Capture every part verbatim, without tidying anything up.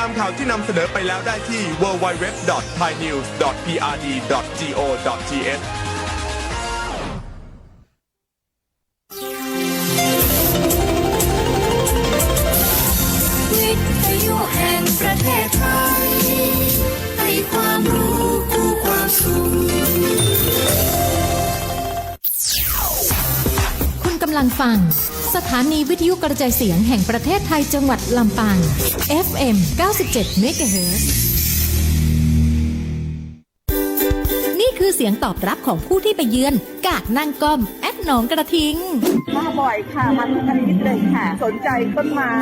ตามข่าวที่นำเสนอไปแล้วได้ที่ ดับเบิลยู ดับเบิลยู ดับเบิลยู ดอท ไทย นิวส์ ดอท พี อาร์ ดี ดอท จี โอ ดอท ที เอช วิทยุแห่งประเทศไทย ให้ความรู้คู่ความสุข คุณกำลังฟัง สถานีวิทยุกระจายเสียงแห่งประเทศไทยจังหวัดลำปาง เอฟเอ็ม เก้าสิบเจ็ด เมกะเฮิรตซ์ นี่คือเสียงตอบรับของผู้ที่ไปเยือน กาดนั่งก้อม แอดหนองกระทิง มาบ่อยค่ะ มาทุกอาทิตย์เลยค่ะ สนใจต้นไม้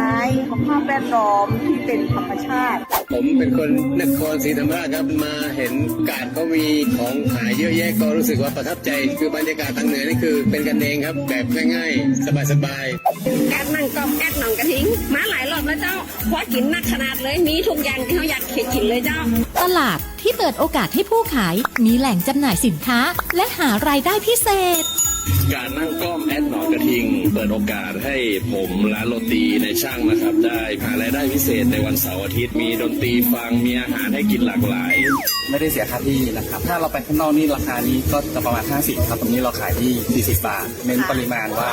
สภาพแวดล้อมที่เป็นธรรมชาติ ผมเป็นคนนครศรีธรรมราชครับ มาเห็นกาดเขามีของขายเยอะแยะ ก็รู้สึกว่าประทับใจ คือบรรยากาศทางเหนือนี่คือเป็นกันเองครับ แบบง่ายๆ สบายๆ กาดนั่งก้อม แอดหนองกระทิง มาหลายรอบแล้วเจ้า พอกิ๋นนักขนาดเลย มีทุกอย่างตี้เฮาอยากจะกิ๋นเลยเจ้า ตลาดที่เปิดโอกาสให้ผู้ขายมีแหล่งจำหน่ายสินค้า และหารายได้พิเศษ กาดนั่งก้อม แอดหนองกระทิง เปิดโอกาสให้ผมร้านโรตีนายช่างนะครับ ได้หารายได้พิเศษในวันเสาร์อาทิตย์ มีดนตรีฟัง มีอาหารให้กิ๋นหลากหลาย ไม่ได้เสียค่าที่นะครับ ถ้าเราไปข้างนอกนี่ราคานี้ก็จะประมาณห้าสิบครับ ตรงนี้เราขายที่สี่สิบบาท เน้นปริมาณว่า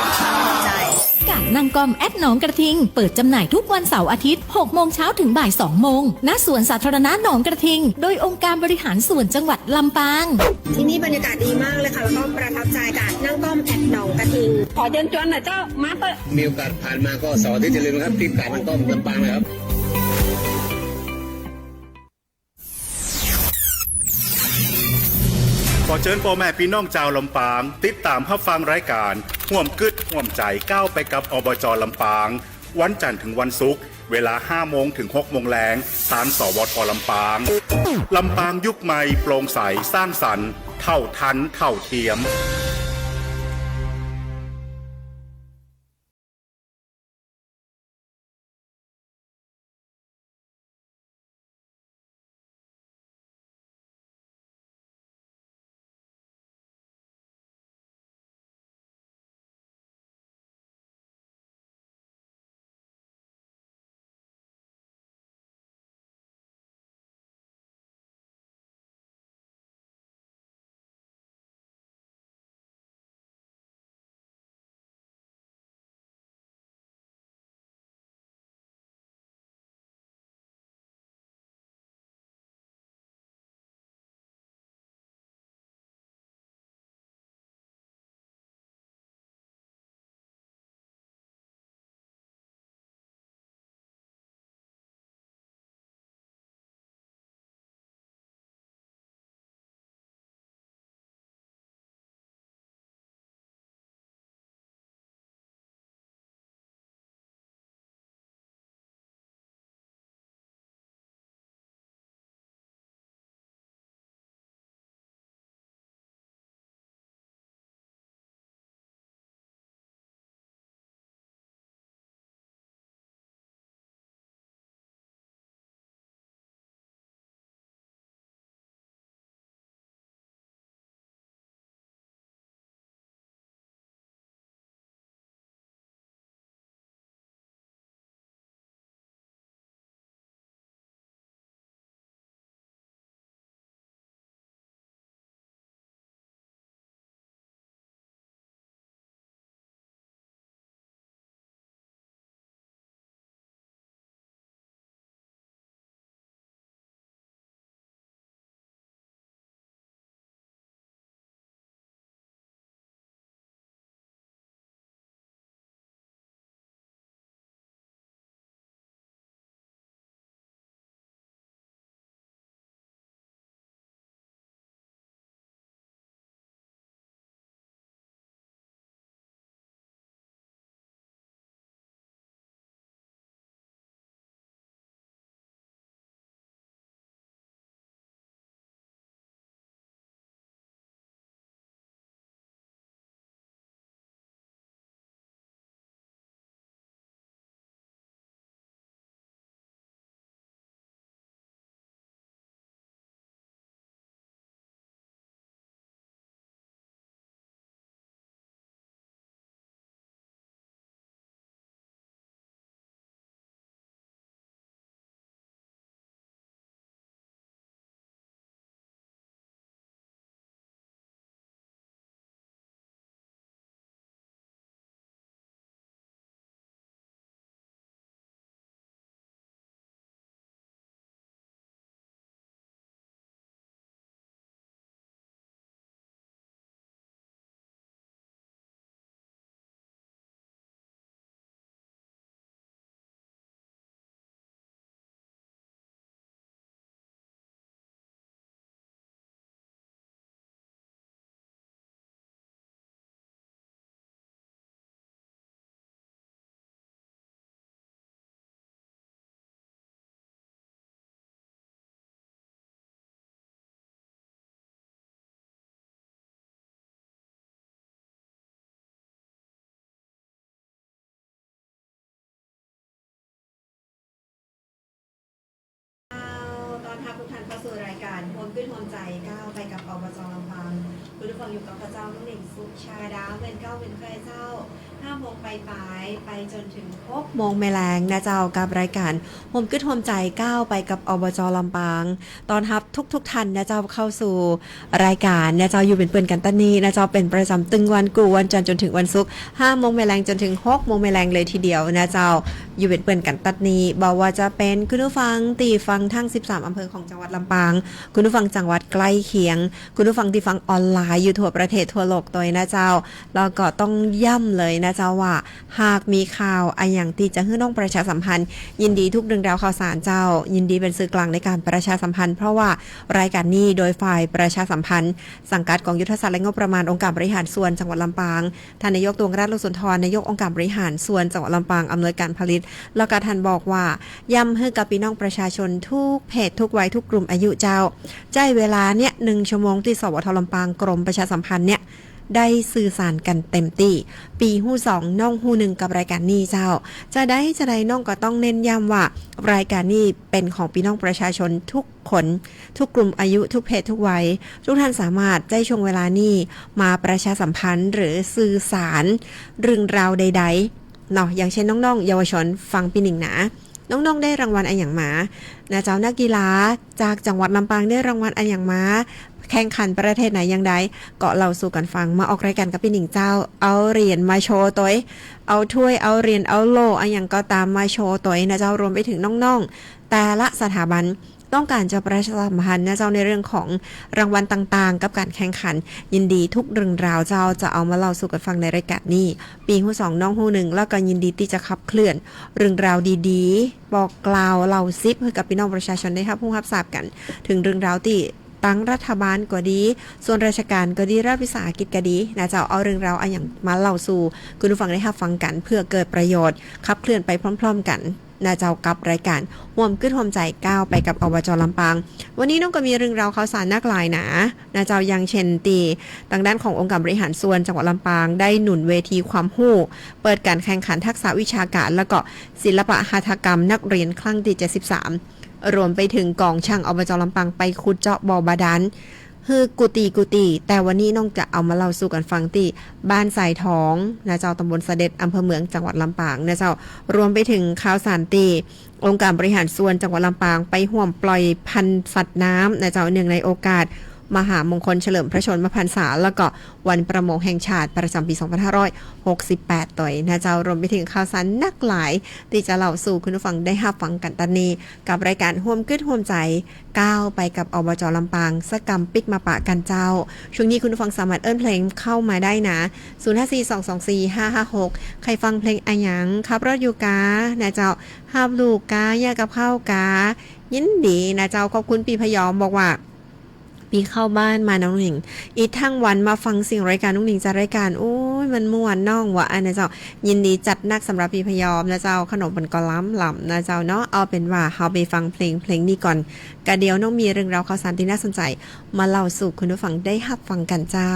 กาดนั่งก้อม แอดหนองกระทิง เปิดจำหน่ายทุกวันเสาร์อาทิตย์ หกโมงเช้าถึงบ่ายสองโมง ณ สวนสาธารณะหนองกระทิง โดยองค์การบริหารส่วนจังหวัดลำปาง ที่นี่บรรยากาศดีมากเลยค่ะ แล้วก็ประทับใจ กาดนั่งก้อม แอดหนองกระทิง ขอเชิญชวนหน่อยเจ้า มาเต๊อะ มีโอกาสผ่านมาก็เสาร์อาทิตย์อย่าลืมนะครับ ที่กาดนั่งก้อมลำปางนะครับ ขอเชิญป้อแม่ปี้น้องจาวลำปาง ติดต๋ามฮับฟังรายก๋านฮ่วมกึ๊ดฮ่วมใจ๋ก้าวไปกับ อบจ ลำปาง วันจันทร์ถึงวันศุกร์ เวลาห้าโมงถึงหกโมงแลง ตาง สวท ลำปาง ลำปางยุคใหม่ โปร่งใส สร้างสรรค์ เท่าทัน เท่าเทียม เข้าสู่รายการฮ่วมกึ๊ดฮ่วมใจ๋ก้าวไปกับ อบจ ลำปาง คุณผู้ฟังอยู่กับข้าเจ้า นุ่งหนิง สุชาดา เหมือนเก่าเหมือนเคยเจ้า ห้าโมงปลายๆ ไปจนถึงหกโมงแหมแลงนะเจ้า กับรายการฮ่วมกึ๊ดฮ่วมใจ๋ก้าวไปกับ อบจ ลำปาง ต้อนฮับทุกๆ ท่านนะเจ้า เข้าสู่รายการนะเจ้า อยู่เป๋นเปื้อนกั๋นตั๊ดนี้นะเจ้า เป๋นประจ๋ำตึงวันกู้วันจันทร์จนถึงวันศุกร์ ห้าโมงแหมแลงจนถึงหกโมงแหมแลงเลยทีเดียวนะเจ้า อยู่เป๋นเปื้อนกั๋นตั๊ดนี้ บ่ว่าจะเป๋นคุณผู้ฟังตี้ฟังทั้งสิบสามอำเภอของจังหวัดลำปาง คุณผู้ฟังจังหวัดใก้เคียง คุณผู้ฟังตี้ฟังออนไลน์อยู่ทั่วประเทศทั่วโลกตวยนะเจ้า แล้วก็ต้องย้ำเลยนะเจ้าว่า หากมีข่าวอะหยังตี้จะหื้อน้องประชาสัมพันธ์ ยินดีทุกเรื่องราวข่าวสารเจ้า ยินดีเป๋นสื่อกลางในการประชาสัมพันธ์ เพราะว่ารายการนี้โดยฝ่ายประชาสัมพันธ์ สังกัดกองยุทธศาสตร์และงบประมาณองค์การบริหารส่วนจังหวัดลำปาง ท่านนายก ตวง ราชโลสุนทร นายกองค์การบริหารส่วนจังหวัดลำปาง อำนวยการผลิต แล้วก็ท่านบอกว่า ย้ำหื้อกับปี้น้องประชาชนทุกเพศทุกวัยทุกกลุ่มอายุเจ้า ใจ๊เวลาเนี่ยหนึ่งชั่วโมงตี้ สวท ลำปาง กรมประชาสัมพันธ์เนี่ย ได้สื่อสารกั๋นเต็มตี้ ปี้ฮู้สองน้องฮู้หนึ่งกับรายการนี้เจ้า จาใดจาใดน้องก็ต้องเน้นย้ำว่า รายการนี้เป๋นของปี้น้องประชาชนทุกคน ทุกกลุ่มอายุ ทุกเพศทุกวัย ทุกท่านสามารถใจ๊ช่วงเวลานี้มาประชาสัมพันธ์หรือสื่อสารเรื่องราวใดๆ เนาะ อย่างเช่นน้องๆ เยาวชนฟังปี้หนิงหนา น้องๆ ได้รางวัลอะหยังมา นะเจ้า นักกีฬาจากจังหวัดลำปางได้รางวัลอะหยังมา แข่งขันประเทศไหนอย่างใด ก็เล่าสู่กั๋นฟัง มาออกรายการกับปี้หนิงเจ้า เอาเหรียญมาโชว์ตวย เอาถ้วย เอาเหรียญ เอาโล่อะหยังก็ต๋ามมาโชว์ตวยนะเจ้า รวมไปถึงน้องๆ แต่ละสถาบัน ต้องการจะประชาสัมพันธ์นะเจ้า ในเรื่องของรางวัลต่างๆ กับก๋านแข่งขัน ยินดีทุกเรื่องราวเจ้า จะเอามาเล่าสู่กั๋นฟังในรายการนี้ ปี้ฮู้สองน้องฮู้หนึ่ง แล้วก็ยินดีตี้จะขับเคลื่อนเรื่องราวดีๆ บอกกล่าวเล่าสิบหื้อกับปี้น้องประชาชนได้ฮับฮู้ฮับทราบกั๋น เถิงเรื่องราวตี้ตังรัฐบาลก็ดี ส่วนราชการก็ดี รัฐวิสาหกิจก็ดี นะเจ้า เอาเรื่องราวอะหยังมาเล่าสู่คุณผู้ฟังได้ฮับฟังกั๋น เพื่อเกิดประโยชน์ ขับเคลื่อนไปพร้อมๆ กั๋น นะเจ้า กับรายการฮ่วมกึ๊ดฮ่วมใจ๋ก้าวไปกับ อบจ ลำปาง วันนี้น้องก็มีเรื่องราวข่าวสารนักหลายหนา นะเจ้า อย่างเช่นตี้ ตางด้านขององค์การบริหารส่วนจังหวัดลำปาง ได้หนุนเวทีความฮู้ เปิดก๋านแข่งขันทักษะวิชาการ แล้วก็ศิลปะหัตถกรรมนักเรียนครั้งตี้เจ็ดสิบสาม รวมไปเถิงก๋องชั่ง อบจ ลำปาง ไปขุดเจาะบ่อบาดาล หื้อกู้ตี้กู้ตี้ แต่วันนี้น้องจะเอามาเล่าสู่กั๋นฟังตี้บ้านสายทอง นะเจ้า ตำบลเสด็จ อำเภอเมือง จังหวัดลำปาง นะเจ้า รวมไปเถิงข่าวสารตี้ องค์การบริหารส่วนจังหวัดลำปาง ไปฮ่วมปล่อยพันธุ์สัตว์น้ำ นะเจ้า เนื่องในโอกาสมหามงคลเฉลิมพระชนมพรรษา แล้วก็วันประมงแห่งชาติประจ๋ำปี๋สองพันห้าร้อยหกสิบแปดตวย นะเจ้า รวมไปเถิงข่าวสารนักหลาย ตี้จะเล่าสู่คุณผู้ฟังได้ฮับฟังกั๋นตั๊ดนี้ กับรายการฮ่วมกึ๊ดฮ่วมใจ๋ ก้าวไปกับ อบจ ลำปาง สักกำปิ๊กมาปะกั๋นเจ้า ช่วงนี้คุณผู้ฟังสามารถเอิ้นเพลงเข้ามาได้นะ ศูนย์ห้าสี่สองสองสี่ห้าห้าหก ใค่ฟังเพลงอะหยัง ขับรถอยู่กา นะเจ้า หาบลูกกา เยียะกับข้าวกา ยินดีนะเจ้า ขอบคุณปี้พยอม บอกว่า ปี้เข้าบ้านมาน้องหนิง อิดทั้งวันมาฟังเสียงรายการนุ่งหนิงจัดรายการ โอ้ย มันม่วนน้องว่าอั้นนะเจ้า ยินดีจัดหนักสำหรับปี้พยอมนะเจ้า ขนมเปิ้นก็ล้ำๆ นะเจ้าเนาะ เอาเป๋นว่าเฮาไปฟังเพลงเพลงนี้ก่อน กะเดี๋ยวน้องมีเรื่องราวข่าวสารตี้น่าสนใจ๋ มาเล่าสู่คุณผู้ฟังได้ฮับฟังกั๋นเจ้า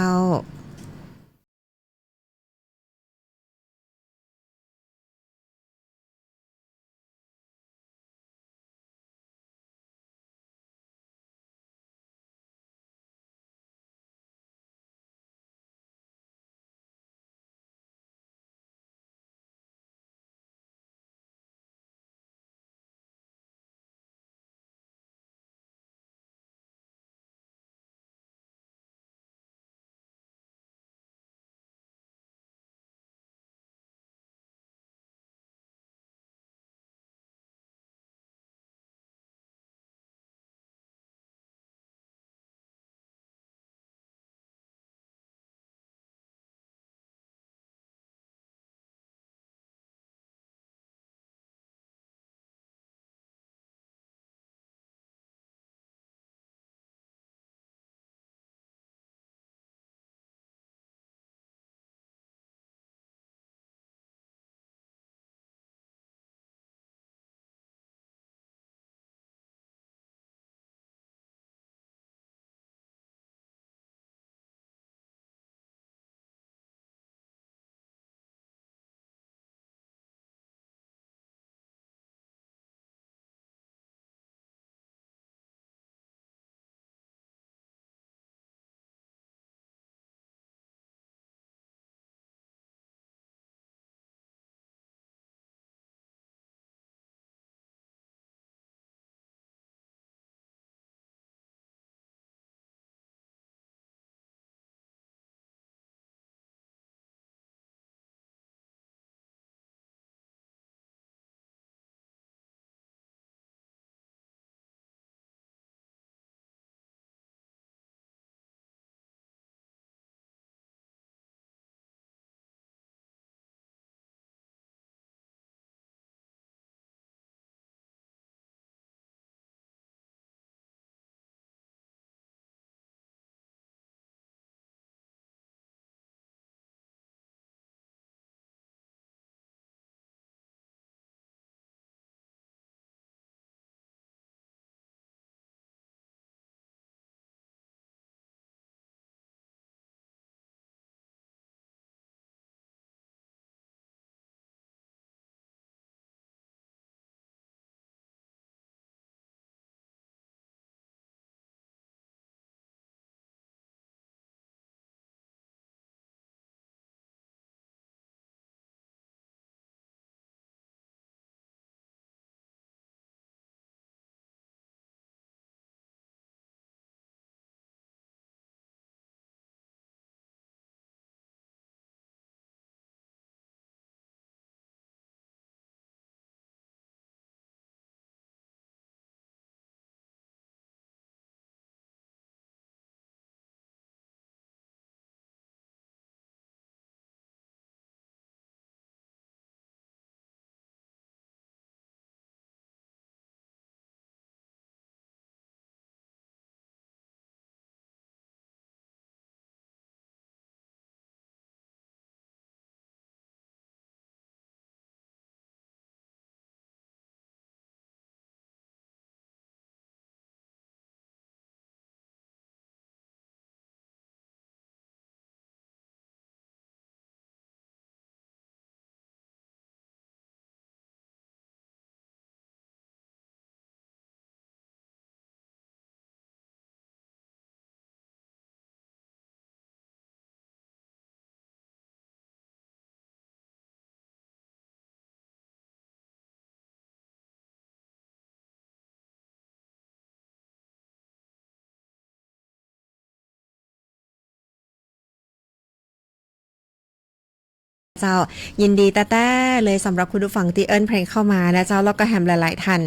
เจ้า ยินดีแต๊ๆ เลยสำหรับคุณผู้ฟังตี้เอิ้นเพลงเข้ามานะเจ้า แล้วก็แหมหลายๆ ท่าน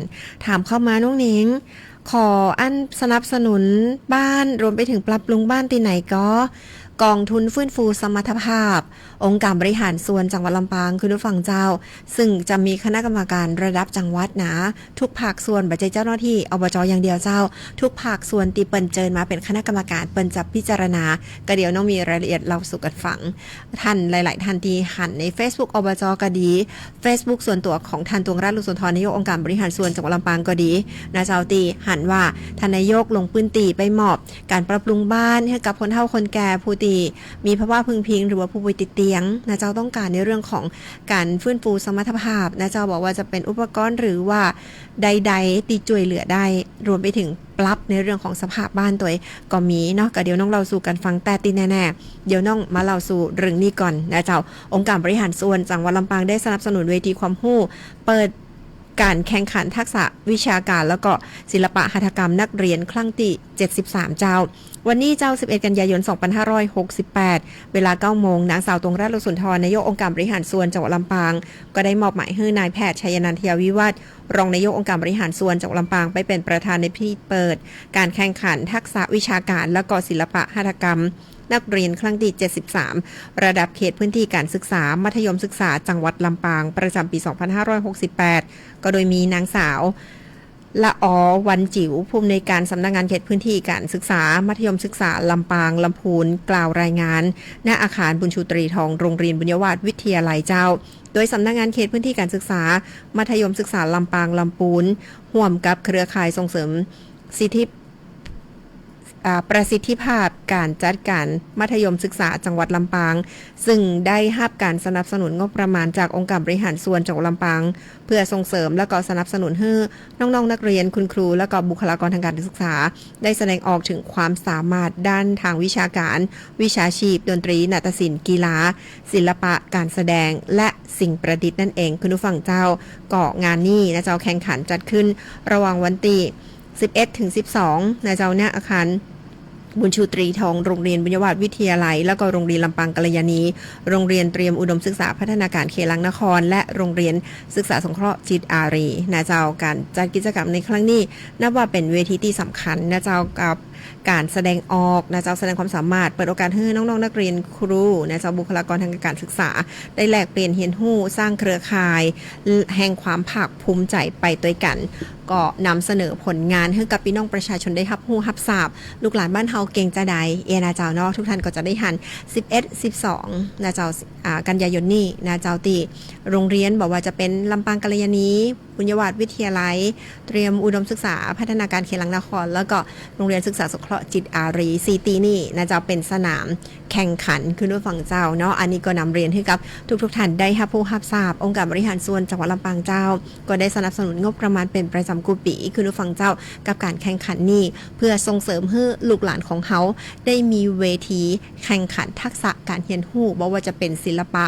ถามเข้ามา น้องหนิง ขออันสนับสนุนบ้าน รวมไปถึงปรับปรุงบ้านตี้ไหนก็ ก๋องทุนฟื้นฟูสมรรถภาพ องค์การบริหารส่วนจังหวัดลำปาง คุณผู้ฟังเจ้า ซึ่งจะมีคณะกรรมการระดับจังหวัดนะ ทุกภาคส่วน บ่ใจ้เจ้าหน้าตี้ อบจ อย่างเดียวเจ้า ทุกภาคส่วนตี้เปิ้นเจิญมาเป๋นคณะกรรมการ เปิ้นจะพิจารณา ก็เดี๋ยวน้องมีรายละเอียดเล่าสู่กั๋นฟัง ท่านหลายๆ ท่านตี้หันในเฟซบุ๊ก อบจ ก็ดี เฟซบุ๊กส่วนตั๋วของท่าน ตวงรัตน์ ลุงสุนทร นายกองค์การบริหารส่วนจังหวัดลำปางก็ดี นะเจ้า ตี้หันว่าท่านนายกลงพื้นตี้ไปมอบก๋านปรับปรุงบ้านหื้อกับคนเฒ่าคนแก่ ผู้ตี้มีภาวะพึงพิง หรือว่าผู้ป่วยติดเตียง นะเจ้า ต้องก๋านในเรื่องของก๋านฟื้นฟูสมรรถภาพ นะเจ้า บ่ว่าจะเป๋นอุปกรณ์หรือว่าใดๆ ตี้จ้วยเหลือได้ รวมไปถึงปรับในเรื่องของสภาพบ้านตวยก็มีเนาะ ก็เดี๋ยวน้องเล่าสู่กั๋นฟัง แต่ตี้แน่ๆ เดี๋ยวน้องมาเล่าสู่เรื่องนี้ก่อนนะเจ้า องค์การบริหารส่วนจังหวัดลำปางได้สนับสนุนเวทีความฮู้ เปิดก๋านแข่งขันทักษะวิชาก๋าน แล้วก็ศิลปะหัตถกรรมนักเรียนครั้งตี้ เจ็ดสิบสาม เจ้า วันนี้เจ้า สิบเอ็ด กันยายน สองพันห้าร้อยหกสิบแปด เวลา เก้าโมง นางสาว ตวงรัตน์ ลุงสุนทร นายกองค์การบริหารส่วนจังหวัดลำปาง ก็ได้มอบหมายหื้อนายแพทย์ ชัยนันท์ เทียวิวัฒน์ รองนายกองค์การบริหารส่วนจังหวัดลำปาง ไปเป๋นประธานในพิธีเปิดก๋านแข่งขันทักษะวิชาก๋าน แล้วก็ศิลปะหัตถกรรมนักเรียนครั้งตี้ เจ็ดสิบสาม ระดับเขตพื้นที่การศึกษา มัธยมศึกษาจังหวัดลำปาง ประจ๋ำปี๋ สองพันห้าร้อยหกสิบแปด ก็โดยมีนางสาว ละออ วันจิ๋ว ผู้อำนวยการสำนักงานเขตพื้นที่การศึกษา มัธยมศึกษาลำปาง ลำพูน กล่าวรายงาน ณ อาคารบุญชูตรีทอง โรงเรียนบุญยวาสวิทยาลัยเจ้า โดยสำนักงานเขตพื้นที่การศึกษา มัธยมศึกษาลำปาง ลำพูน ฮ่วมกับเครือข่ายส่งเสริมสิทธิ อ่า ประสิทธิภาพก๋านจัดก๋านมัธยมศึกษาจังหวัดลำปาง ซึ่งได้ฮับก๋านสนับสนุนงบประมาณจากองค์การบริหารส่วนจังหวัดลำปาง เพื่อส่งเสริมแล้วก็สนับสนุนหื้อน้องๆ นักเรียน คุณครู แล้วก็บุคลากรทางการศึกษา ได้แสดงออกถึงความสามารถด้านทางวิชาก๋าน วิชาชีพ ดนตรี นาฏศิลป์ กีฬา ศิลปะ การแสดง และสิ่งประดิษฐ์นั่นเอง คุณผู้ฟังเจ้า ก็งานนี้นะเจ้า แข่งขันจัดขึ้นระหว่างวันตี้ สิบเอ็ด ถึง สิบสอง นะเจ้า ณ อาคารบุญชูตรีทอง โรงเรียนบุญยวาสวิทยาลัย แล้วก็โรงเรียนลำปางกัลยาณี โรงเรียนเตรียมอุดมศึกษาพัฒนาการเขตหลังนคร และโรงเรียนศึกษาสงเคราะห์จิตอารี นะเจ้า ก๋านจัดกิจกรรมในครั้งนี้ นับว่าเป๋นเวทีตี้สำคัญ นะเจ้า กับก๋านแสดงออก นะเจ้า แสดงความสามารถ เปิดโอกาสหื้อน้องๆ นักเรียน ครู นะเจ้า บุคลากรทางการศึกษา ได้แลกเปลี่ยนเฮียนฮู้ สร้างเครือข่ายแห่งความภาคภูมิใจ๋ไปตวยกั๋น ก็นำเสนอผลงานหื้อกับปี้น้องประชาชนได้ฮับฮู้ฮับทราบ ลูกหลานบ้านเฮาเก่งจาใด เอ นะเจ้าเนาะ ทุกท่านก็จะได้หัน สิบเอ็ด สิบสอง นะเจ้า อ่า กันยายนนี้ นะเจ้า ตี้โรงเรียน บ่ว่าจะเป๋นลำปางกัลยาณี บุญยวาสวิทยาลัย เตรียมอุดมศึกษาพัฒนาการเขตหลังนคร แล้วก็โรงเรียนศึกษาสงเคราะห์จิตอารี สี่ตี้นี้ นะเจ้า เป๋นสนามแข่งขัน คุณผู้ฟังเจ้าเนาะ อันนี้ก็นำเรียนหื้อกับทุกๆ ท่านได้ฮับฮู้ฮับทราบ องค์การบริหารส่วนจังหวัดลำปางเจ้า ก็ได้สนับสนุนงบประมาณเป๋นประจ๋ำกู้ปี๋ คุณผู้ฟังเจ้า กับก๋านแข่งขันนี้ เพื่อส่งเสริมหื้อลูกหลานของเฮาได้มีเวทีแข่งขันทักษะก๋านเฮียนฮู้ บ่ว่าจะเป๋นศิลปะ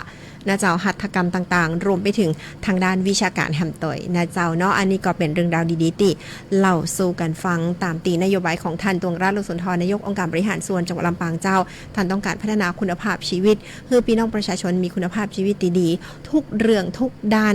นะเจ้า หัตถกรรมต่างๆ รวมไปถึงทางด้านวิชาก๋านแหมตวย นะเจ้าเนาะ อันนี้ก็เป๋นเรื่องราวดีๆ ตี้เล่าสู่กั๋นฟัง ต๋ามตี้นโยบายของท่าน ตวงรัตน์ ลุงสุนทร นายกองค์การบริหารส่วนจังหวัดลำปางเจ้า ท่านต้องก๋านพัฒนาคุณภาพชีวิต หื้อปี้น้องประชาชนมีคุณภาพชีวิตตี้ดี ทุกเรื่องทุกด้าน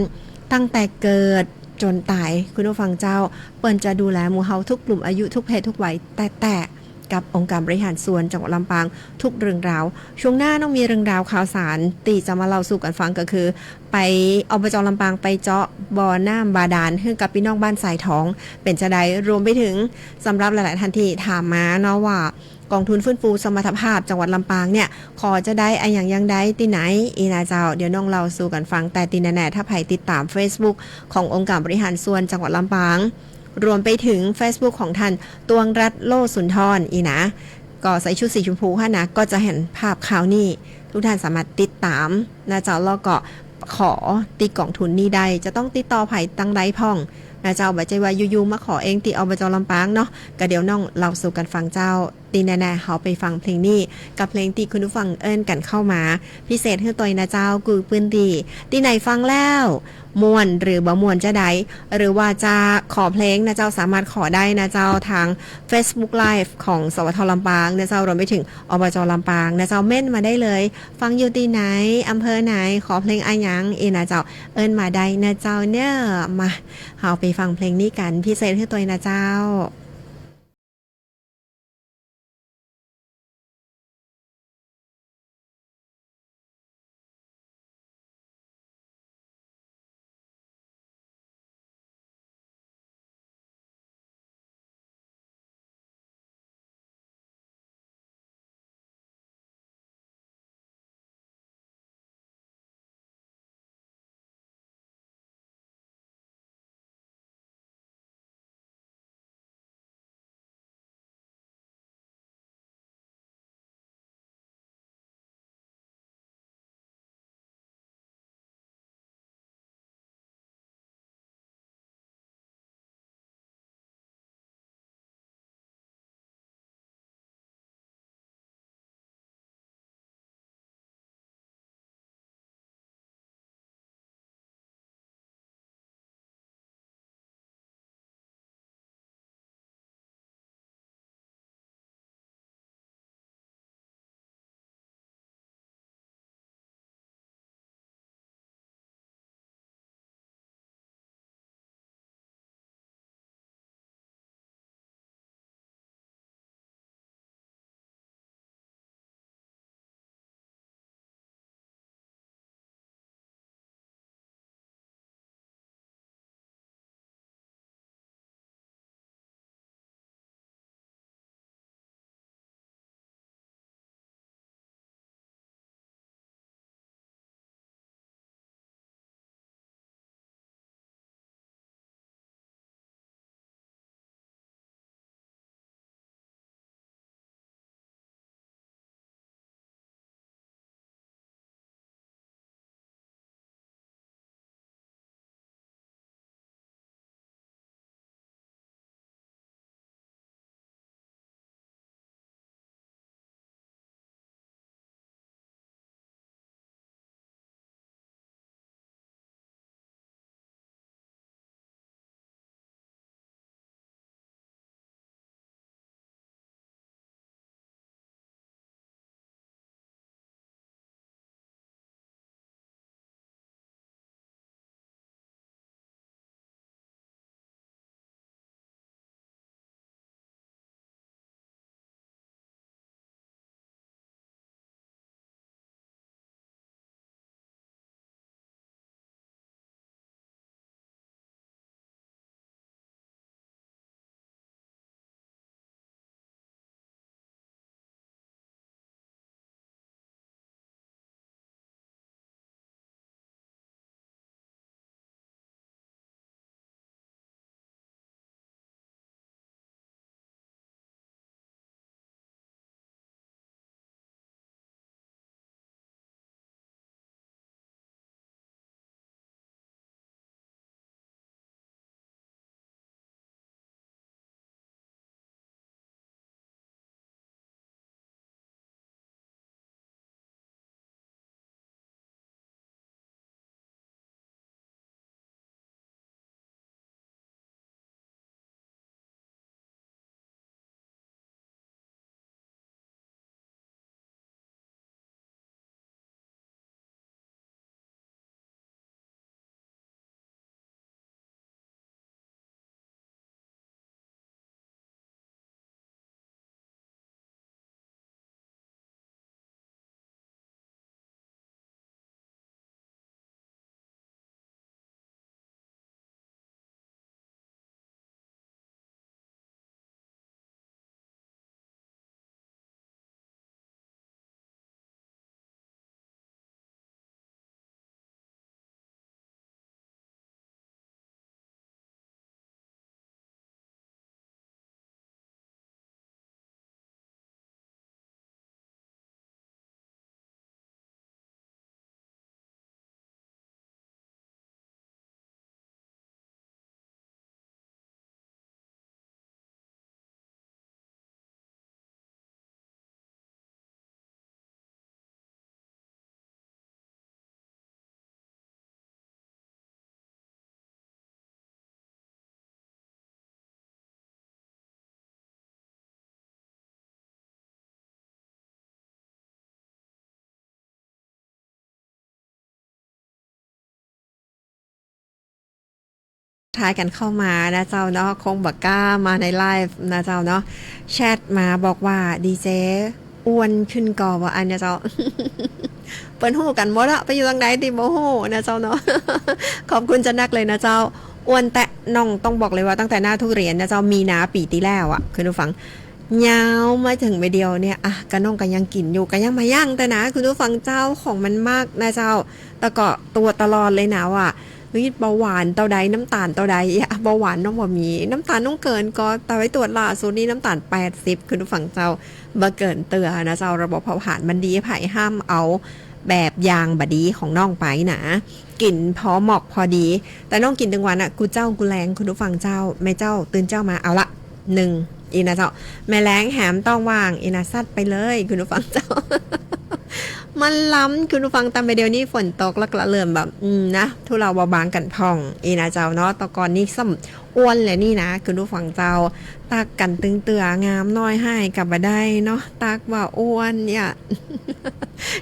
ตั้งแต่เกิดจ๋นต๋าย คุณผู้ฟังเจ้า เปิ้นจะดูแลหมู่เฮาทุกกลุ่มอายุ ทุกเพศทุกวัย แต๊ๆ กับองค์การบริหารส่วนจังหวัดลำปาง ทุกเรื่องราว ช่วงหน้าน้องมีเรื่องราวข่าวสาร ตี้จะมาเล่าสู่กั๋นฟังก็คือ ไป อบจ ลำปางไปเจาะบ่อน้ำบาดาลหื้อกับปี้น้องบ้านสายทอง เป๋นจาใด รวมไปถึงสำหรับหลายๆ ท่านตี้ถามมาเนาะว่า ก๋องทุนฟื้นฟูสมรรถภาพจังหวัดลำปางเนี่ย ขอจะได้อะหยังอย่างใดตี้ไหน อี้นะเจ้า เดี๋ยวน้องเล่าสู่กั๋นฟัง แต่ตี้แน่ๆ ถ้าใผติดต๋ามเฟซบุ๊กขององค์การบริหารส่วนจังหวัดลำปาง รวมไปถึงเฟซบุ๊กของท่าน ตวงรัตน์ โล่สุนทร อี้นะ ก็ใส่ชุดสีชมพูหั้นนะ ก็จะหันภาพข่าวนี้ ทุกท่านสามารถติดต๋าม นะเจ้า แล้วก็ขอตี้ก๋องทุนนี้ได้ จะต้องติดต่อใผตางใดพ่อง นะเจ้า บ่ใจ้ว่าอยู่ๆ มาขอเองตี้ อบจ ลำปางเนาะ ก็เดี๋ยวน้องเล่าสู่กั๋นฟังเจ้า ตี้แน่ๆ เฮาไปฟังเพลงนี้ กับเพลงตี้คุณผู้ฟังเอิ้นกั๋นเข้ามา พิเศษหื้อตวยนะเจ้า กู้ปื้นตี้ ตี้ไหนฟังแล้ว ม่วนหรือบ่ม่วนจาใด หรือว่าจะขอเพลงนะเจ้า สามารถขอได้นะเจ้า ตาง Facebook Live ของ สวท ลำปางนะเจ้า รวมไปเถิง อบจ ลำปางนะเจ้า เม้นมาได้เลย ฟังอยู่ตี้ไหน อำเภอไหน ขอเพลงอะหยัง เอนะเจ้า เอิ้นมาได้นะเจ้าเนาะ มา เฮาไปฟังเพลงนี้กั๋น พิเศษหื้อตวยนะเจ้า ทายกั๋นเข้ามานะเจ้าเนาะ คงบ่กล้ามาในไลฟ์นะเจ้าเนาะ แชทมาบอกว่า ดีเจ อ้วนขึ้นก่อ ว่าอั้นนะเจ้า เปิ้นฮู้กั๋นหมดอะ ไปอยู่ตางใดตี้บ่ฮู้นะเจ้าเนาะ ขอบคุณจะนักเลยนะเจ้า อ้วนแต๊ น้องต้องบอกเลยว่าตั้งแต่หน้าทุเรียนนะเจ้า มีนาปี๋ตี้แล้วอะ คุณผู้ฟัง ยาวมาเถิงบ่าเดี่ยวเนี่ย อะ กะน้องกะยังกิ๋นอยู่ กะยังบ่ายั้งแต๊นะ คุณผู้ฟังเจ้า ของมันมากนะเจ้า แต่ก็ตรวจตลอดเลยนะว่า เฮ้ย เบาหวานเต้าใด น้ำตาลเต้าใด อะ เบาหวานน้องบ่มี น้ำตาลน้องเกินก่อ แต่ไปตรวจล่าสุดนี่น้ำตาลแปดสิบ คุณผู้ฟังเจ้า บ่เกินเตื้อนะเจ้า ระบบเผาผลาญมันดี ใผห้ามเอาแบบอย่างบ่ดีของน้องไปนะ กิ๋นพอเหมาะพอดี แต่น้องกิ๋นตึงวันอะ กู้เจ๊ากู้แลง คุณผู้ฟังเจ้า แม่เจ๊าตื่นเจ๊ามา เอาละ นึ่ง อี้นะเจ้า แม่แลงแหมต้องว่าง อี้นะ ซัดไปเลย คุณผู้ฟังเจ้า มันล้ำ คุณผู้ฟัง ตามบ่าเดี่ยวนี้ฝนตก แล้วก็เริ่มแบบ อืม นะ ทุเลาเบาบางกั๋นพ่อง อี้นะเจ้าเนาะ แต่ก่อนนี้ซ้ำอ้วนแหละนี่นะ คุณผู้ฟังเจ้า ตั๊กกั๋นตึงเตื้อ งามน้อยฮ้ายก็บ่ได้เนาะ ตั๊กว่าอ้วนเนี่ย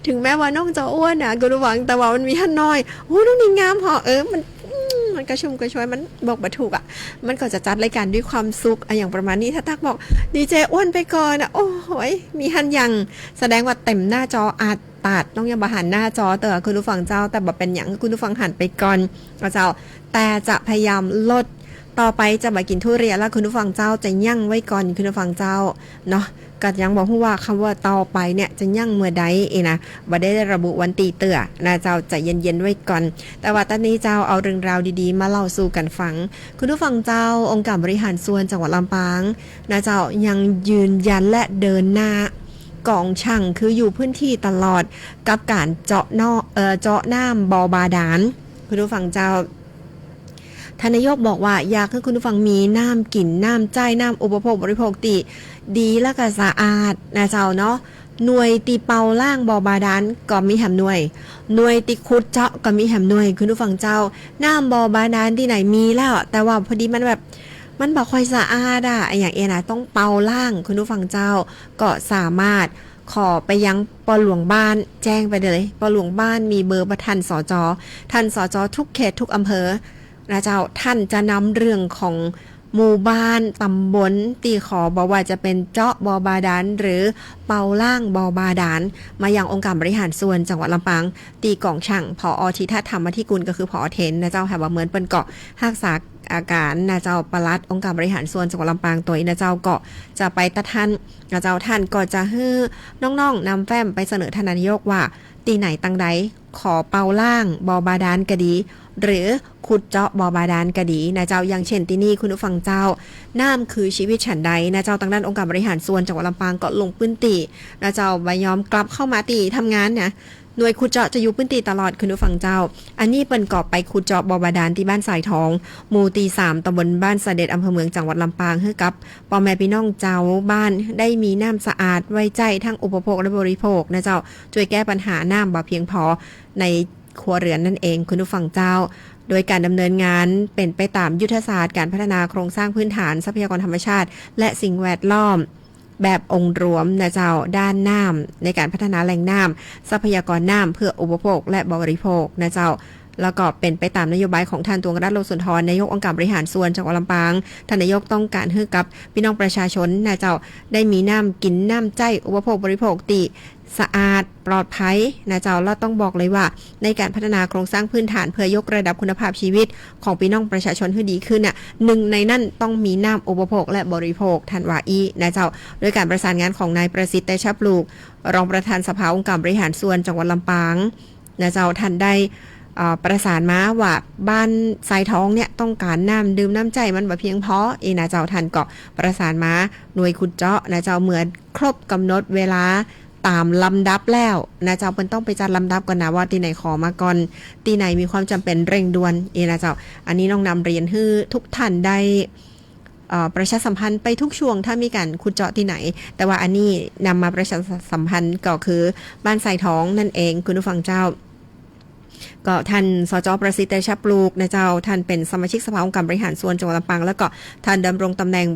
ถึงแม้ว่าน้องจะอ้วนนะ คุณผู้ฟัง แต่ว่ามันมีฮ้านน้อย โอ้ น้องนี่งามเหาะ เออ มัน อืม มันกระชุ่มกระชวย มันบอกบ่ถูกอะ มันก็จะจัดรายการด้วยความสุขอะ อย่างประมาณนี้ ถ้าตั๊กบอก ดีเจ อ้วนไปก่อนอะ โอ้โหย มีฮ้านยัง แสดงว่าเต็มหน้าจออัดตัด น้องยังบ่หันหน้าจอเตื้อ คุณผู้ฟังเจ้า แต่บ่เป๋นหยัง คุณผู้ฟังหันไปก่อนนะเจ้า แต่จะพยายามลด ต่อไปจะบ่กิ๋นทุเรียนแล้ว คุณผู้ฟังเจ้า จะยั้งไว้ก่อน คุณผู้ฟังเจ้า เนาะ ก็ยังบ่ฮู้ว่ากำว่าต่อไปเนี่ยจะยั้งเมื่อใดเอนะ บ่ได้ระบุวันตี้เตื้อนะเจ้า ใจ๋เย็นๆ ไว้ก่อน แต่ว่าต๋อนนี้เจ้าเอาเรื่องราวดีๆ มาเล่าสู่กั๋นฟัง คุณผู้ฟังเจ้า องค์การบริหารส่วนจังหวัดลำปางนะเจ้า ยังยืนยันและเดินหน้า ก๋องชั่งคืออยู่พื้นตี้ตลอด กับก๋านเจาะนอก เอ่อ เจาะน้ำบ่อบาดาล คุณผู้ฟังเจ้า ท่านนายกบอกว่าอยากหื้อคุณผู้ฟังมีน้ำกิ๋น น้ำใจ๊ น้ำอุปโภคบริโภคตี้ดีและก็สะอาดนะเจ้าเนาะ หน่วยตี้เป่าล้างบ่อบาดาลก็มีแหมหน่วย หน่วยตี้ขุดเจาะก็มีแหมหน่วย คุณผู้ฟังเจ้า น้ำบ่อบาดาลตี้ไหนมีแล้ว แต่ว่าพอดีมันแบบ มันบ่ค่อยสะอาดอะ อะหยังเอนะ ต้องเป่าล้าง คุณผู้ฟังเจ้า ก็สามารถ ขอไปยังป้อหลวงบ้าน แจ้งไปเลย ป้อหลวงบ้านมีเบอร์บ่ ท่าน สจ ท่าน สจ ทุกเขตทุกอำเภอนะเจ้า ท่านจะนำเรื่องของหมู่บ้าน ตำบล ตี้ขอ บ่ว่าจะเป๋นเจาะบ่อบาดาล หรือเป่าล้างบ่อบาดาล มายังองค์การบริหารส่วนจังหวัดลำปาง ตี้ก๋องชั่ง ผอ. ธีทะ ธรรมธิกุล ก็คือ ผอ. เถน นะเจ้า แหมบ่าเหมือนเปิ้นก็ฮักษาอาก๋านนะเจ้า ปลัดองค์การบริหารส่วนจังหวัดลำปาง โตยนะเจ้า ก็จะไปตั๊ดหั้น นะเจ้า ท่านก็จะหื้อน้องๆ นำแฟ้มไปเสนอท่านนายกว่า ตี้ไหนตังใด ขอเป่าล้างบ่อบาดาลก็ดี หรือขุดเจาะบ่อบาดาลก็ดีนะเจ้า อย่างเช่นตี้นี่ คุณผู้ฟังเจ้า น้ำคือชีวิตฉันใดนะเจ้า ตางด้านองค์การบริหารส่วนจังหวัดลำปางก็ลงพื้นตี้นะเจ้า บ่ยอมกลับเข้ามาตี้ทำงานนะ หน่วยขุดเจาะจะอยู่พื้นตี้ตลอด คุณผู้ฟังเจ้า อันนี้เปิ้นก็ไปขุดเจาะบ่อบาดาลตี้บ้านทรายทอง หมู่ตี้สาม ตำบลบ้านเสด็จ อำเภอเมือง จังหวัดลำปาง หื้อกับป้อแม่ปี้น้องเจ้าบ้านได้มีน้ำสะอาดไว้ใจ๊ทั้งอุปโภคและบริโภคนะเจ้า จ้วยแก้ปัญหาน้ำบ่เพียงพอในครัวเรือนนั่นเอง คุณผู้ฟังเจ้า โดยก๋านดำเนินงานเป๋นไปต๋ามยุทธศาสตร์ก๋านพัฒนาโครงสร้างพื้นฐานทรัพยากรธรรมชาติ และสิ่งแวดล้อม แบบองค์รวมนะเจ้า ด้านน้ำ ในก๋านพัฒนาแหล่งน้ำ ทรัพยากรน้ำเพื่ออุปโภคและบริโภคนะเจ้า แล้วก็เป๋นไปต๋ามนโยบายของท่าน ตวงรัตน์ โลสุนทร นายกองค์การบริหารส่วนจังหวัดลำปาง ท่านนายกต้องก๋านหื้อกับปี้น้องประชาชนนะเจ้า ได้มีน้ำกิ๋น น้ำใจ๊ อุปโภคบริโภคตี้สะอาด ปลอดภัยนะเจ้า แล้วต้องบอกเลยว่า ในก๋านพัฒนาโครงสร้างพื้นฐานเพื่อยกระดับคุณภาพชีวิตของปี้น้องประชาชนหื้อดีขึ้นน่ะ นึ่งในนั้นต้องมีน้ำอุปโภคและบริโภค ท่านว่าอี้นะเจ้า โดยก๋านประสานงานของนายประสิทธิ์ เตชะปลูก รองประธานสภาองค์การบริหารส่วนจังหวัดลำปางนะเจ้า ท่านได้ เอ่อ ประสานมาว่าบ้านทรายทองเนี่ยต้องก๋านน้ำดื่มน้ำใจ๊มันบ่เพียงพอ อี้นะเจ้า ท่านก็ประสานมาหน่วยขุดเจาะนะเจ้า เมื่อครบก๋ำหนดเวลา ต๋ามลำดับแล้วนะเจ้า เปิ้นต้องไปจัดลำดับก่อนนะว่าตี้ไหนขอมาก่อน ตี้ไหนมีความจ๋ำเป๋นเร่งด่วน อี้นะเจ้า อันนี้น้องนำเรียนหื้อทุกท่านได้ เอ่อ ประชาสัมพันธ์ไปทุกช่วง ถ้ามีก๋านขุดเจาะตี้ไหน แต่ว่าอันนี้นำมาประชาสัมพันธ์ก็คือบ้านทรายทองนั่นเอง คุณผู้ฟังเจ้า ก็ท่าน สจ ประสิทธิ์ เตชะปลูกนะเจ้า ท่านเป๋นสมาชิกสภาองค์การบริหารส่วนจังหวัดลำปาง แล้วก็ท่านดำรงตำแหน่ง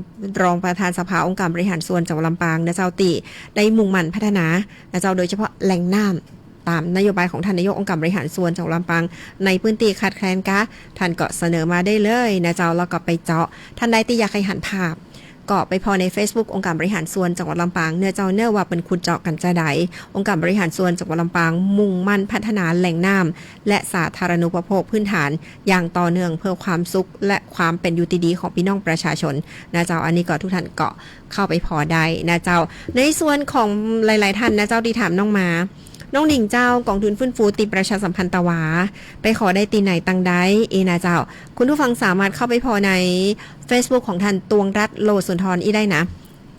รองประธานสภาองค์การบริหารส่วนจังหวัดลำปางนะเจ้า ตี้ได้มุ่งมั่นพัฒนานะเจ้า โดยเฉพาะแหล่งน้ำ ต๋ามนโยบายของท่านนายกองค์การบริหารส่วนจังหวัดลำปาง ในปื้นตี้ขาดแคลนกา ท่านก็เสนอมาได้เลยนะเจ้า แล้วก็ไปเจาะ ท่านใดตี้อยากหื้อหันภาพ ก็ไปผ่อในเฟซบุ๊กองค์การบริหารส่วนจังหวัดลำปาง เน่อเจ้าเน่อว่าเปิ้นขุดเจาะกั๋นจาใด องค์การบริหารส่วนจังหวัดลำปาง มุ่งมั่นพัฒนาแหล่งน้ำ และสาธารณูปโภคพื้นฐานอย่างต่อเนื่อง เพื่อความสุขและความเป๋นอยู่ตี้ดีของปี้น้องประชาชนนะเจ้า อันนี้ก็ทุกท่านก็เข้าไปผ่อได้นะเจ้า ในส่วนของหลายๆ ท่านนะเจ้าตี้ถามน้องมา น้องหนิงเจ้า ก๋องทุนฟื้นฟูตี้ประชาสัมพันธ์ตะหวา ไปขอได้ตี้ไหนตังใด เอนะเจ้า คุณผู้ฟังสามารถเข้าไปผ่อในเฟซบุ๊กของท่านตวงรัตน์ โลสุนทร อี้ได้นะ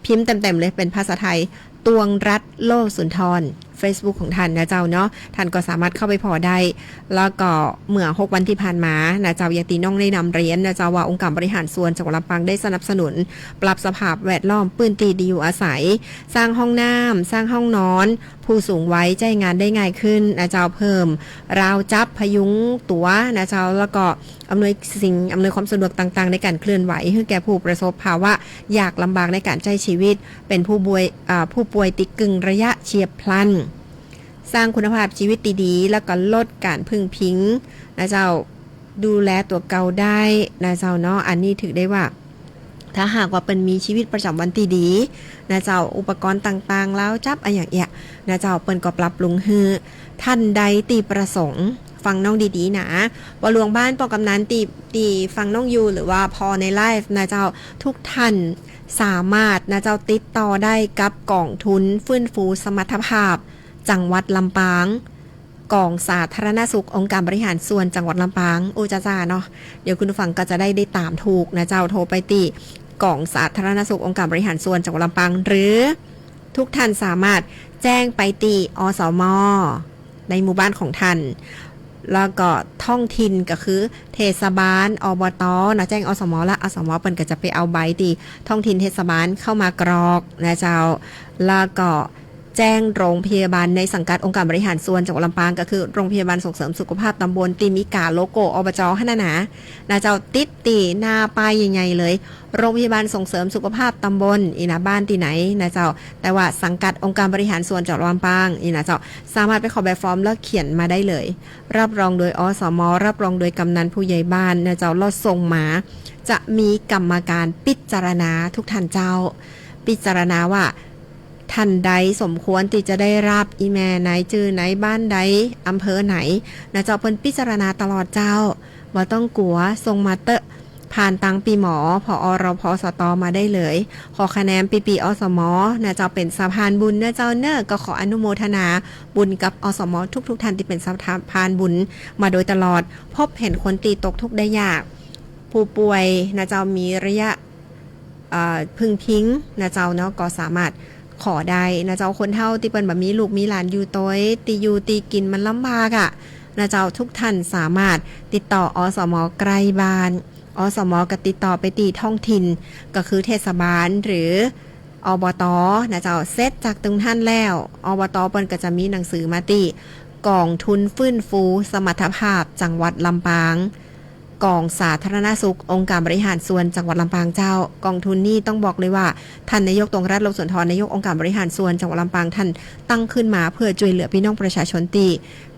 พิมพ์เต็มๆ เลย เป๋นภาษาไทย ตวงรัตน์ โลสุนทร เฟซบุ๊กของท่านนะเจ้าเนาะ ท่านก็สามารถเข้าไปผ่อได้ แล้วก็เมื่อหกวันตี้ผ่านมานะเจ้า อย่างตี้น้องได้นำเรียนนะเจ้า ว่าองค์การบริหารส่วนจังหวัดลำปางได้สนับสนุน ปรับสภาพแวดล้อมปื้นตี้ตี้อยู่อาศัย สร้างห้องน้ำ สร้างห้องนอน ผู้สูงวัยใจ๊งานได้ง่ายขึ้นนะเจ้า เพิ่มราวจับพยุงตั๋วนะเจ้า แล้วก็อำนวยสิ่งอำนวยความสะดวกต่างๆ ในก๋านเคลื่อนไหว หื้อแก่ผู้ประสบภาวะยากลำบากในก๋านใจ๊ชีวิต เป๋นผู้ป่วย อ่า ผู้ป่วยตี้กึ่งระยะเฉียบพลัน สร้างคุณภาพชีวิตตี้ดี แล้วก็ลดก๋านพึ่งพิงนะเจ้า ดูแลตั๋วเก่าได้นะเจ้าเนาะ อันนี้ถือได้ว่า ถ้าหากว่าเปิ้นมีชีวิตประจ๋ำวันตี้ดีนะเจ้า อุปกรณ์ต่างๆ ราวจับอะหยังเอี้ยนะเจ้า เปิ้นก็ปรับปรุงหื้อ ท่านใดตี้ประสงค์ ฟังน้องดีๆ นะ ป้อหลวงบ้าน ป้อกำนันตี้ ตี้ฟังน้องอยู่ หรือว่าผ่อในไลฟ์นะเจ้า ทุกท่านสามารถนะเจ้า ติดต่อได้กับก๋องทุนฟื้นฟูสมรรถภาพจังหวัดลำปาง ก๋องสาธารณสุของค์การบริหารส่วนจังหวัดลำปาง อู้ จ้าๆ เนาะ เดี๋ยวคุณผู้ฟังก็จะได้ ได้ต๋ามถูกนะเจ้า โทรไปตี้ก๋องสาธารณสุของค์การบริหารส่วนจังหวัดลำปาง หรือทุกท่านสามารถแจ้งไปตี้ อสม ในหมู่บ้านของท่าน แล้วก็ท้องถิ่นก็คือเทศบาล อบต เนาะ แจ้ง อสม ละ อสม เปิ้นก็จะไปเอาใบตี้ท้องถิ่นเทศบาลเข้ามากรอกนะเจ้า แล้วก็ แจ้งโรงพยาบาลในสังกัดองค์การบริหารส่วนจังหวัดลำปาง ก็คือโรงพยาบาลส่งเสริมสุขภาพตำบลตี้มีก๋าโลโก้ อบจ หั้นนะนะ นะเจ้า ติดตี้หน้าป้ายใหญ่ๆ เลย โรงพยาบาลส่งเสริมสุขภาพตำบล อี้นะ บ้านตี้ไหนนะเจ้า แต่ว่าสังกัดองค์การบริหารส่วนจังหวัดลำปาง อี้นะเจ้า สามารถไปขอแบบฟอร์มแล้วเขียนมาได้เลย รับรองโดย อสม รับรองโดยกำนันผู้ใหญ่บ้านนะเจ้า แล้วส่งมา จะมีกรรมการพิจารณาทุกท่านเจ้า พิจารณาว่า ท่านใดสมควรตี้จะได้รับ อี่แม่ไหน จื้อไหน บ้านใด อำเภอไหน นะเจ้า เปิ้นพิจารณาตลอดเจ้า บ่ต้องกั๋ว ส่งมาเต๊อะ ผ่านตางปี้หมอ ผอ ร พ สต มาได้เลย ขอคะแนนปี้ๆ อสม นะเจ้า เป๋นสะพานบุญนะเจ้าเน่อ ก็ขออนุโมทนาบุญกับ อสม ทุกๆ ท่านตี้เป๋นสะพานบุญมาโดยตลอด พบหันคนตี้ตกทุกข์ได้ยาก ผู้ป่วยนะเจ้า มีระยะ เอ่อ พึ่งพิงนะเจ้าเนาะ ก็สามารถขอได้นะเจ้า คนเฒ่าตี้เปิ้นบ่มีลูกมีหลานอยู่ตวย ตี้อยู่ตี้กิ๋นมันลำบากอะนะเจ้า ทุกท่านสามารถติดต่อ อสม ใกล้บ้าน อสม ก็ติดต่อไปตี้ท้องถิ่น ก็คือเทศบาลหรือ อบต นะเจ้า เสร็จจากตรงหั้นแล้ว อบต เปิ้นก็จะมีหนังสือมาตี้ก๋องทุนฟื้นฟูสมรรถภาพจังหวัดลำปาง ก๋องสาธารณสุของค์การบริหารส่วนจังหวัดลำปางเจ้า ก๋องทุนนี้ต้องบอกเลยว่า ท่านนายก ตวงรัตน์ โลสุนทร นายกองค์การบริหารส่วนจังหวัดลำปาง ท่านตั้งขึ้นมาเพื่อจ้วยเหลือปี้น้องประชาชนตี้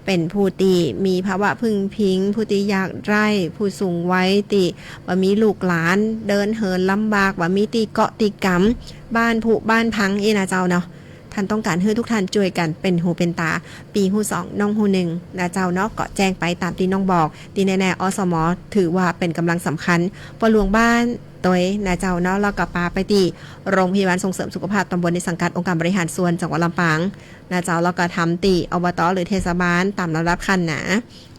เป๋นผู้ตี้มีภาวะพึ่งพิง ผู้ตี้ยากไร้ ผู้สูงวัยตี้บ่มีลูกหลาน เดินเหินลำบาก บ่มีตี้เกาะตี้ก๋ำ บ้านผุบ้านพัง อี้นะเจ้าเนาะ ท่านต้องก๋านหื้อทุกท่านจ้วยกั๋นเป๋นหูเป๋นต๋า ปี้ฮู้สองน้องฮู้หนึ่งนะเจ้าเนาะ ก็แจ้งไปต๋ามตี้น้องบอก ตี้แน่ๆ อสม ถือว่าเป๋นก๋ำลังสำคัญ ป้อหลวงบ้านตวยนะเจ้าเนาะ แล้วก็ปาไปตี้โรงพยาบาลส่งเสริมสุขภาพตำบลในสังกัดองค์การบริหารส่วนจังหวัดลำปางนะเจ้า แล้วก็ถามตี้ อบต หรือเทศบาลต๋ามลำดับขั้นนะ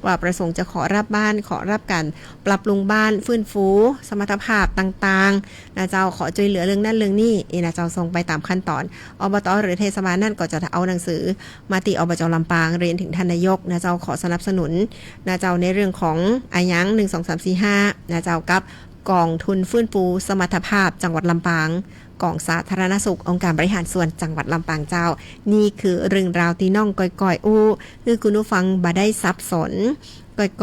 ว่าประสงค์จะขอรับบ้าน ขอรับก๋านปรับปรุงบ้าน ฟื้นฟูสมรรถภาพต่างๆ นะเจ้า ขอจ้วยเหลือเรื่องนั้นเรื่องนี้ อี้นะเจ้า ส่งไปต๋ามขั้นต๋อน อบต หรือเทศบาลนั้นก็จะเอาหนังสือมาตี้ อบจ ลำปาง เรียนถึงท่านนายกนะเจ้า ขอสนับสนุนนะเจ้า ในเรื่องของอะหยัง หนึ่ง สอง สาม สี่ ห้า นะเจ้า กับก๋องทุนฟื้นฟูสมรรถภาพจังหวัดลำปาง ก๋องสาธารณสุของค์การบริหารส่วนจังหวัดลำปางเจ้า นี่คือเรื่องราวตี้น้องก้อยๆ อู้ หื้อคุณผู้ฟังบ่ได้สับสน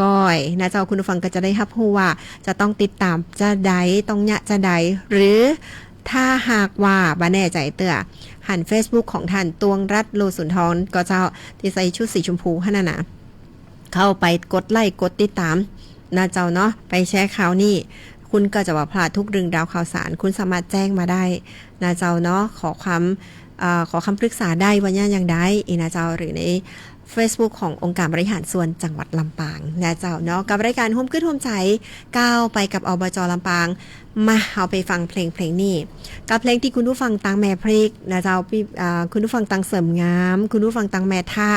ก้อยๆ นะเจ้า คุณผู้ฟังก็จะได้ฮับฮู้ว่าจะต้องติดต๋ามจาใด ต้องเยียะจาใด หรือถ้าหากว่าบ่แน่ใจ๋เตื้อ อันเฟซบุ๊กของต้าน ตวงรัตน์ โลสุนทร ก่อเจ้า ตี้ใส่ชุดสีชมพูหั้นน่ะนะ เข้าไปกดไลก์กดติดต๋ามนะเจ้าเนาะ ไปแชร์ข่าวนี้ คุณก็จะบ่พลาดทุกเรื่องราวข่าวสาร คุณสามารถแจ้งมาได้นะเจ้าเนาะ ขอความ เอ่อ ขอคำปรึกษาได้ว่าอย่างใดอี้นะเจ้า หรือในเฟซบุ๊กขององค์การบริหารส่วนจังหวัดลำปางนะเจ้าเนาะ กับรายการฮ่วมกึ๊ดฮ่วมใจ๋ ก้าวไปกับ อบจ ลำปาง มา เฮาไปฟังเพลงเพลงนี้ กับเพลงตี้คุณผู้ฟังตังแม่พริกนะเจ้า ปี้ อ่า คุณผู้ฟังตังเสริมงาม คุณผู้ฟังตังแม่ทะ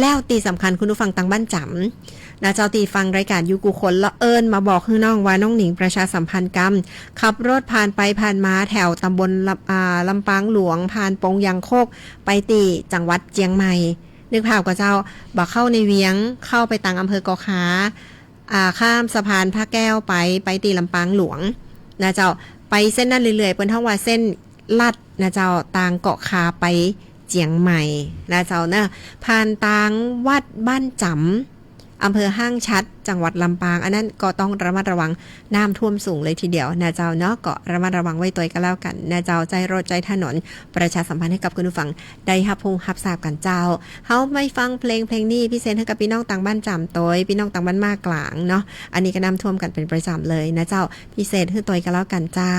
แล้วตี้สำคัญคุณผู้ฟังตังบ้านจ๋ำนะเจ้า ตี้ฟังรายการอยู่กู้คน แล้วเอิ้นมาบอกหื้อน้องว่าน้องหนิงประชาสัมพันธ์กำ ขับรถผ่านไปผ่านมาแถวตำบลลำ อ่า ลำปางหลวง ผ่านปงยางคก ไปตี้จังหวัดเจียงใหม่ นึกภาพก่อเจ้า บ่เข้าในเวียง เข้าไปตังอำเภอก่อคา อ่า ข้ามสะพานพระแก้วไป ไปตี้ลำปางหลวงนะเจ้า ไปเส้นนั้นเรื่อยๆ เปิ้นฮ้องว่าเส้นลัดนะเจ้า ตางก่อคาไปเจียงใหม่นะเจ้าเนาะ ผ่านตางวัดบ้านจ๋ำ อำเภอห้างฉัตร จังหวัดลำปาง อันนั้นก็ต้องระมัดระวังน้ำท่วมสูงเลยทีเดียวนะเจ้าเนาะ ก็ระมัดระวังไว้ตวยก็แล้วกั๋นนะเจ้า ใจ๊รถใจ๊ถนน ประชาสัมพันธ์หื้อกับคุณผู้ฟังได้ฮับฮู้ฮับทราบกั๋นเจ้า เฮาไปฟังเพลงเพลงนี้พิเศษหื้อกับปี้น้องตังบ้านจ๋ำตวย ปี้น้องตังบ้านม่ากลางเนาะ อันนี้ก็น้ำท่วมกั๋นเป๋นประจ๋ำเลยนะเจ้า พิเศษหื้อตวยก็แล้วกั๋นเจ้า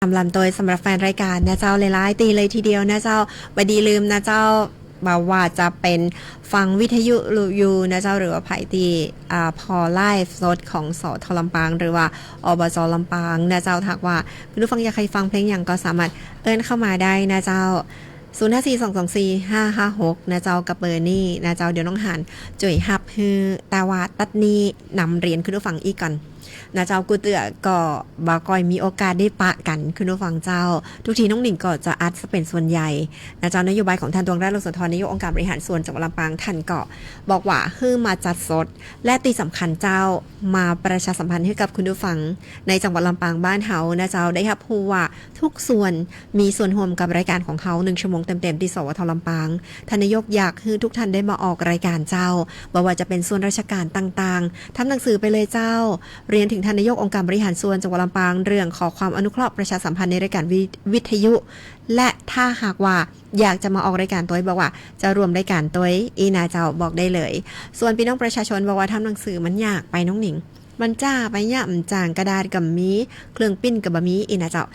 กำลังโตยสำหรับแฟนรายก๋านนะเจ้า หลายๆ ตี้เลยทีเดียวนะเจ้า บ่ดีลืมนะเจ้า บ่ว่าจะเป๋นฟังวิทยุอยู่นะเจ้า หรือว่าใผตี้ อ่า ผ่อไลฟ์สดของ สท ลำปาง หรือว่า อบจ ลำปางนะเจ้า หากว่าคุณผู้ฟังอยากหื้อฟังเพลงหยังก็สามารถเอิ้นเข้ามาได้นะเจ้า ศูนย์ห้าสี่สองสองสี่ห้าห้าหก นะเจ้า กับเบอร์นี้นะเจ้า เดี๋ยวน้องหานจ้วยฮับหื้อ แต่ว่าตั๊ดนี้นำเรียนคุณผู้ฟังอี้ก่อน นะเจ้า กู้เตื้อก็บ่ก้อยมีโอกาสได้ปะกั๋น คุณผู้ฟังเจ้า ทุกทีน้องหนิงก็จะอัดซะเป๋นส่วนใหญ่ นะเจ้า นโยบายของท่าน ดวงรัตน์ โลหิตสุนทร นายกองค์การบริหารส่วนจังหวัดลำปาง ท่านก็บอกว่าหื้อมาจัดสด และตี้สำคัญเจ้า มาประชาสัมพันธ์หื้อกับคุณผู้ฟังในจังหวัดลำปางบ้านเฮา นะเจ้า ได้ฮับฮู้ว่าทุกส่วนมีส่วนฮ่วมกับรายก๋านของเฮา นึ่งชั่วโมงเต็มๆ ตี้ สวท ลำปาง ท่านนายกอยากหื้อทุกท่านได้มาออกรายก๋านเจ้า บ่ว่าจะเป๋นส่วนราชก๋านต่างๆ ทำหนังสือไปเลยเจ้า เรียนถึงท่านนายกองค์การบริหารส่วนจังหวัดลำปาง เรื่องขอความอนุเคราะห์ประชาสัมพันธ์ในรายก๋านวิ วิทยุ และถ้าหากว่าอยากจะมาออกรายก๋านตวย บอกว่าจะร่วมรายก๋านตวย อี้นะเจ้า บอกได้เลย ส่วนปี้น้องประชาชนบอกว่าทำหนังสือมันยากไปน้องหนิง มันจ๊าไปเยียะ มันจ๋าง กระดาษก็บ่มี เครื่องปิ้นก็บ่มี อี้นะเจ้า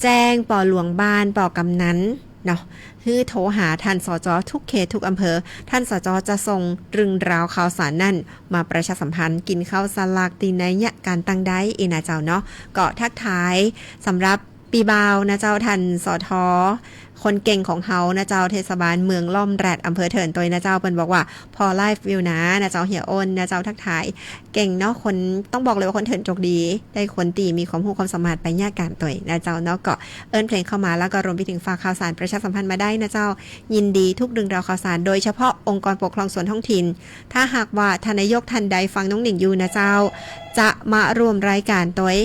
แจ้งป้อหลวงบ้าน ป้อกำนันเนาะ หื้อโทรหาท่าน สจ ทุกเขตทุกอำเภอ ท่าน สจ จะส่งเรื่องราวข่าวสารนั้นมาประชาสัมพันธ์ กิ๋นข้าวสลากตี้ไหนเยียะ ก๋านตังใด อี้นะเจ้าเนาะ ก็ทักทายสำหรับปี้บ่าวนะเจ้า ท่าน สท คนเก่งของเฮานะเจ้า เทศบาลเมืองล่อมแร็ด อำเภอเถินตวยนะเจ้า เปิ้นบอกว่าผ่อไลฟ์อยู่นะ นะเจ้า เหียอ้นนะเจ้า ทักทาย เก่งเนาะ คน ต้องบอกเลยว่าคนเถินโจคดี ได้คนตี้มีความฮู้ความสามารถไปเยียะก๋านตวยนะเจ้าเนาะ ก็เอิ้นเพลงเข้ามา แล้วก็รวมไปถึงฝากข่าวสารประชาสัมพันธ์มาได้นะเจ้า ยินดีทุกเรื่องราวข่าวสาร โดยเฉพาะองค์กรปกครองส่วนท้องถิ่น ถ้าหากว่าท่านนายกท่านใดฟังน้องหนิงอยู่นะเจ้า จะมาร่วมรายก๋านตวย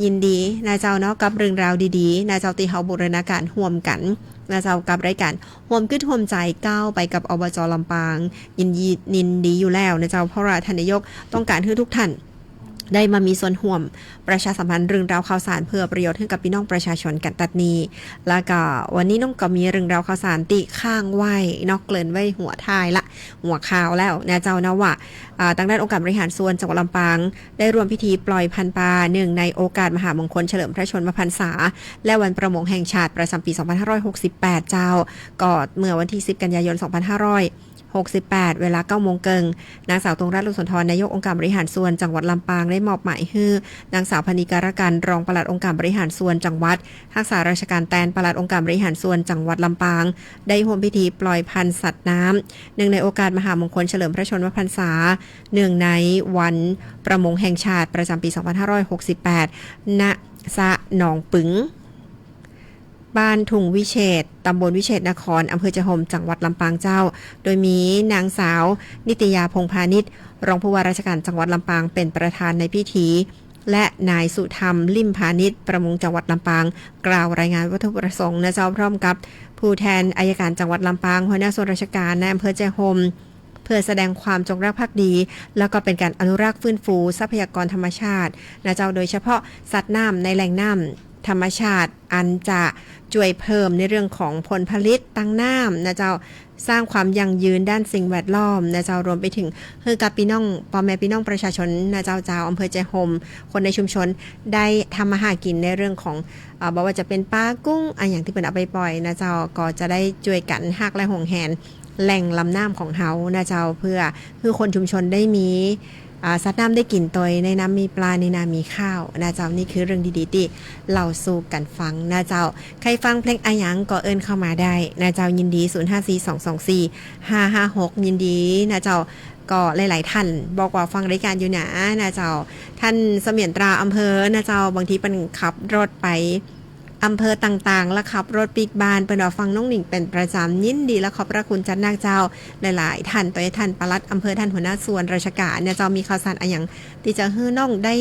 ยินดีนะเจ้าเนาะ กับเรื่องราวดีๆ นะเจ้า ตี้เฮาบูรณาก๋านฮ่วมกั๋นนะเจ้า กับรายก๋านฮ่วมกึ๊ดฮ่วมใจ๋ก้าวไปกับ อบจ ลำปาง ยินดี ยินดีอยู่แล้วนะเจ้า เพราะว่าท่านนายกต้องก๋านหื้อทุกท่านได้มามีส่วนฮ่วมประชาสัมพันธ์เรื่องราวข่าวสารเพื่อประโยชน์หื้อกับปี้น้องประชาชนกั๋นตั๊ดนี้ แล้วก็วันนี้น้องก็มีเรื่องราวข่าวสารตี้ค้างไว้เนาะ เกริ่นไว้หัวท้ายละ หัวข่าวแล้วนะเจ้านะว่า อ่า ตางด้านองค์การบริหารส่วนจังหวัดลำปาง ได้ร่วมพิธีปล่อยพันธุ์ปลาเนื่องในโอกาสมหามงคลเฉลิมพระชนมพรรษา และวันประมงแห่งชาติประจำปี สองพันห้าร้อยหกสิบแปด เจ้า ก็เมื่อวันตี้ สิบ กันยายน สองพันห้าร้อยหกสิบแปด เวลา เก้าโมงเกิ่ง นางสาว ดวงรัตน์ โลหิตสุนทร นายกองค์การบริหารส่วนจังหวัดลำปาง ได้มอบหมายหื้อนางสาว พนิกา รกัน รองปลัดองค์การบริหารส่วนจังหวัด ฮักษาราชก๋านแตนปลัดองค์การบริหารส่วนจังหวัดลำปาง ได้ฮ่วมพิธีปล่อยพันธุ์สัตว์น้ำ เนื่องในโอกาสมหามงคลเฉลิมพระชนมพรรษา เนื่องในวันประมงแห่งชาติประจำปี สองพันห้าร้อยหกสิบแปด ณ สระหนองปึ๋ง บ้านทุ่งวิเชษ ตำบลวิเชษนคร อำเภอเจโฮม จังหวัดลำปางเจ้า โดยมีนางสาว นิตยา พงษ์พานิช รองผู้ว่าราชการจังหวัดลำปาง เป๋นประธานในพิธี และนายสุธรรม ลิ่มพานิช ประมงจังหวัดลำปาง กล่าวรายงานวัตถุประสงค์นะเจ้า พร้อมกับผู้แทนอัยการจังหวัดลำปาง หัวหน้าส่วนราชการ นายอำเภอเจโฮม เพื่อแสดงความจงรักภักดี แล้วก็เป๋นก๋านอนุรักษ์ฟื้นฟูทรัพยากรธรรมชาตินะเจ้า โดยเฉพาะสัตว์น้ำในแหล่งน้ำธรรมชาติ อันจะจ้วยเพิ่มในเรื่องของผลผลิตตางน้ำนะเจ้า สร้างความยั่งยืนด้านสิ่งแวดล้อมนะเจ้า รวมไปถึงหื้อกับปี้น้อง ป้อแม่ปี้น้องประชาชนนะเจ้า จาวอำเภอเจโฮม คนในชุมชนได้ทำมาหากิ๋นในเรื่องของ เอ่อ บ่ว่าจะเป๋นปลากุ้ง อะหยังตี้เปิ้นเอาไปปล่อยนะเจ้า ก็จะได้จ้วยกั๋นฮักและหวงแหนแหล่งลำน้ำของเฮานะเจ้า เพื่อหื้อคนชุมชนได้มี อ่า สัตว์น้ำได้กิ๋นตวย ในน้ำมีปลา ในนามีข้าวนะเจ้า นี่คือเรื่องดีๆ ตี้เล่าสู่กั๋นฟังนะเจ้า ใค่ฟังเพลงอะหยังก็เอิ้นเข้ามาได้นะเจ้า ยินดี ศูนย์ห้าสี่สองสองสี่ห้าห้าหก ยินดีนะเจ้า ก็หลายๆ ท่านบอกว่าฟังรายการอยู่นะ นะเจ้า ท่านเสมียนตราอำเภอนะเจ้า บางทีเปิ้นขับรถไปอำเภอต่างๆ แล้วขับรถปิ๊กบ้าน เปิ้นว่าฟังน้องหนิงเป๋นประจำ ยินดีและขอบพระคุณจัดนักเจ้า หลายๆ ท่าน ตวยท่านปลัดอำเภอ ท่านหัวหน้าส่วนราชการนะเจ้า มีข่าวสารอะหยังตี้จะหื้อน้องได้